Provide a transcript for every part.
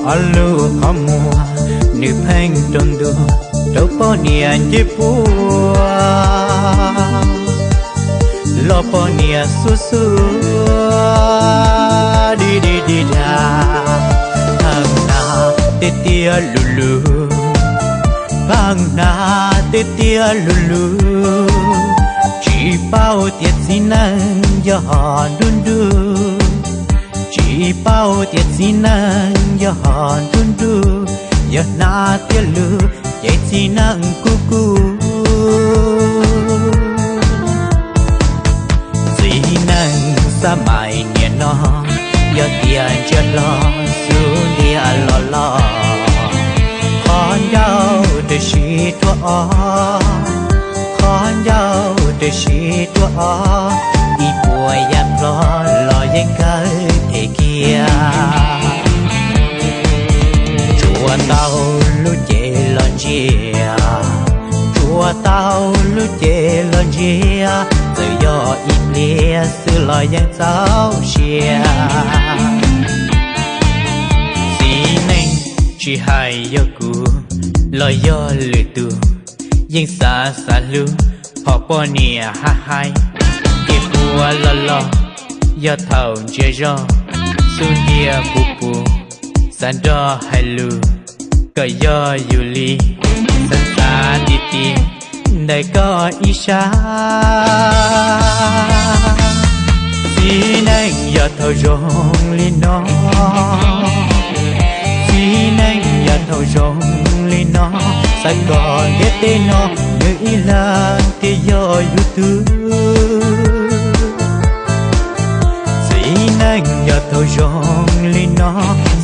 Ob lub qhov muag nws pheej rau ntuj, rau poj niam ncej puab, los poj niam xub xub dig dig dig dag, pheej hnav tiag tiag lug lug, pheej hnav tiag tiag lug lug, tsis paub tias txiv neej yog hom nruj nruj, tsis paub tias txiv neej yog hom nruj nruj, yog hnav tiag lug ces txiv neej kuj kub. Txiv neej xab mais niam no, yog tias ntsia hlo xub ntiag los los, qhov ncauj twb sib tuaj ob, qhov ncauj twb sib tuaj ob, ib puas yam plho los yeej kawg them kiag. Tsuas tau lub cev los ntsia, tsuas tau lub cev los ntsia, txawm yog ib pliag xwb los yeej txaus siab. Txiv neej tsis hais yog kuv los yog lwm tus, yeej xav xav hlub hom poj niam hab haib. Kev puas los los yog thaum ntsia zoj, xub ntiag puv puv xav nrog hais lus, kom yog yus li, xav xav ti ti ntawm koj ib sab. Txiv neej yog thaum zoo li no, txiv neej yog thaum zoo li no, xav kom ntiaj teb no nws ib leeg thiaj yog yus tug. Txiv neej yog thaum zoo li no,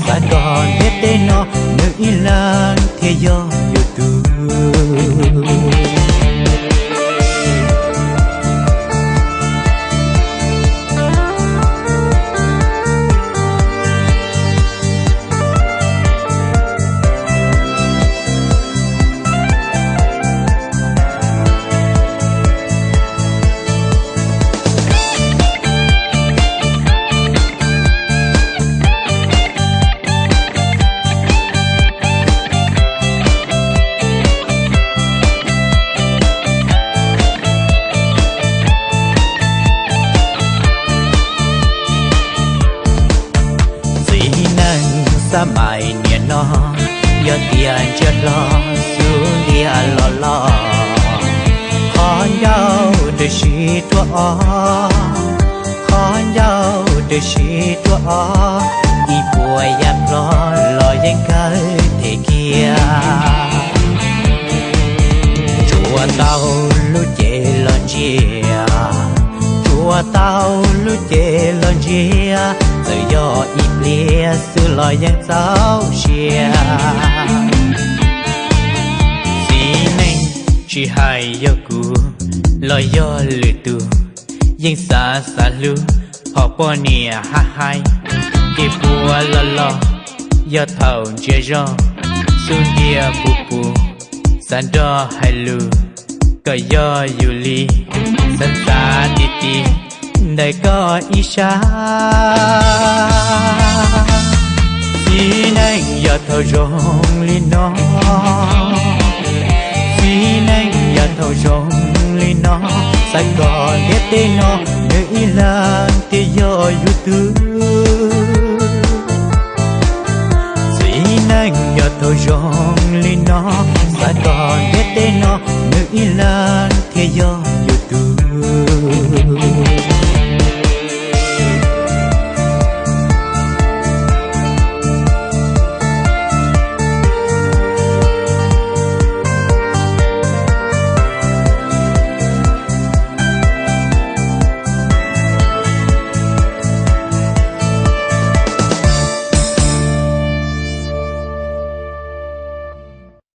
xav kom ntiaj teb no nws ib leeg thiaj yog yus tug. Txiv neej xab mais niam no, yog tias ntsia hlo xub ntiag los los, qhov ncauj twb sib tuaj ob, qhov ncauj twb sib tuaj ob, ib puas yam plho los yeej kawg them kiag. Tsuas tau lub cev los ntsia, tsuas tau lub cev los ntsia, txawm yog ib pliag xwb los yeej txaus siab. Txiv neej tsis hais yog kuv los yog lwm tus, yeej xav xav hlub hom poj niam hab haib. Kev puas los los yog thaum ntsia zoj, xub ntiag puv puv xav nrog hais lus, kom yog yus li, xav xav ti ti ntawm koj ib sab. Txiv neej yog thaum zoo li no, txiv neej yog thaum zoo li no, xav kom ntiaj teb no nws ib leeg thiaj yog yus tug. Txiv neej yog thaum zoo li no, xav kom ntiaj teb no nws ib leeg thiaj yog yus tug.